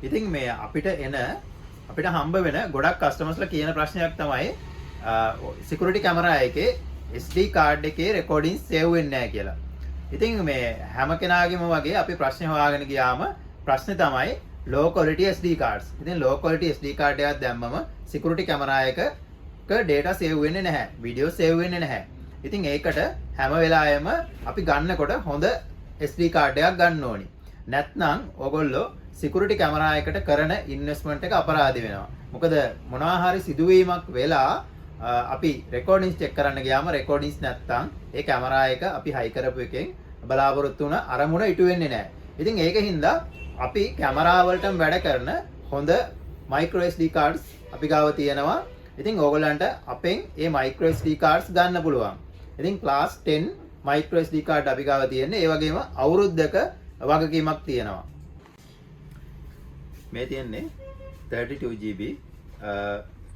ඉතින් මේ අපිට එන, අපිට හම්බ වෙන ගොඩක් කස්ටමර්ස්ලා කියන ප්‍රශ්නයක් තමයි සිකියුරිටි කැමරා එකේ SD card එකේ රෙකෝඩින්ග්ස් සේව් වෙන්නේ නැහැ කියලා. ඉතින් මේ හැම කෙනාගේම වගේ අපි ප්‍රශ්න හොයාගෙන ගියාම ප්‍රශ්නේ තමයි low quality SD cards. ඉතින් low quality SD card එකක් දැම්මම සිකියුරිටි කැමරා එකක data save වෙන්නේ නැහැ. වීඩියෝ සේව් වෙන්නේ නැහැ. ඉතින් ඒකට හැම වෙලාවෙම අපි ගන්නකොට හොඳ SD card එකක් ගන්න ඕනි. නැත්නම් ඔයගොල්ලෝ සිකියුරිටි කැමරා එකට කරන ඉන්වෙස්ට්මන්ට් එක අපරාධ වෙනවා. මොකද මොනවා හරි සිදුවීමක් වෙලා අපි රෙකෝඩින්ග්ස් චෙක් කරන්න ගියාම රෙකෝඩින්ග්ස් නැත්තම් ඒ කැමරා එක අපි හයි කරපු එකෙන් බලාපොරොත්තු වුණ අරමුණ ඉටු වෙන්නේ නැහැ. ඉතින් ඒක හින්දා අපි කැමරා වලටම වැඩ කරන හොඳ මයික්‍රෝ SD cards අපි ගාව තියෙනවා. ඉතින් ඕගොල්ලන්ට අපෙන් ඒ මයික්‍රෝ SD cards ගන්න පුළුවන්. ඉතින් class 10 micro SD card අපි ගාව තියෙන්නේ. ඒ වගේම අවුරුද්දක වගකීමක් තියෙනවා. මේ තියෙන්නේ 32 GB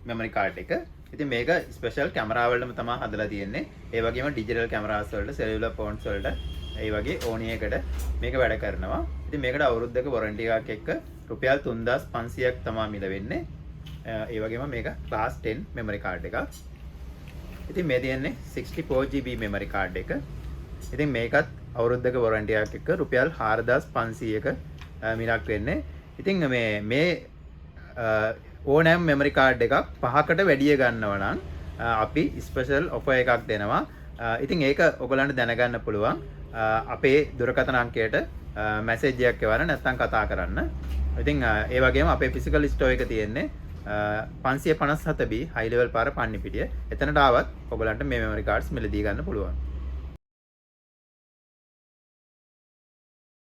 memory card එක. ඉතින් මේක ස්පෙෂල් කැමරා වලටම තමයි හදලා තියෙන්නේ. ඒ වගේම ඩිජිටල් කැමරාස් වලට, සෙලියුලර් ෆෝන්ස් වලට, ඒ වගේ ඕනි එකට මේක වැඩ කරනවා. ඉතින් මේකට අවුරුද්දක වොරන්ටි එකක් එක්ක රුපියල් 3500ක් තමයි මිල වෙන්නේ. ඒ වගේම මේක ක්ලාස් 10 මෙමරි කාඩ් එකක්. ඉතින් මේ තියෙන්නේ 64 GB memory card එක. ඉතින් මේකත් අවුරුද්දක වොරන්ටි එකක් එක්ක රුපියල් 4500ක මිලක් වෙන්නේ. ඉතින් මේ මේ ඕනෑම මෙමරි කාඩ් එකක් පහකට වැඩිය ගන්නවා නම් අපි ස්පෙෂල් ඔෆර් එකක් දෙනවා. ඉතින් ඒක ඔයගොල්ලන්ට දැනගන්න පුළුවන් අපේ දුරකථන අංකයට මැසේජ් එකක් එවන්න නැත්නම් කතා කරන්න. ඉතින් ඒ වගේම අපේ ෆිසිකල් ස්ටෝර් එක තියෙන්නේ 557 B හයි ලෙවල් පාර, පන්නිපිටිය. එතනට ආවත් ඔයගොල්ලන්ට මේ මෙමරි කාඩ්ස් මිලදී ගන්න පුළුවන්.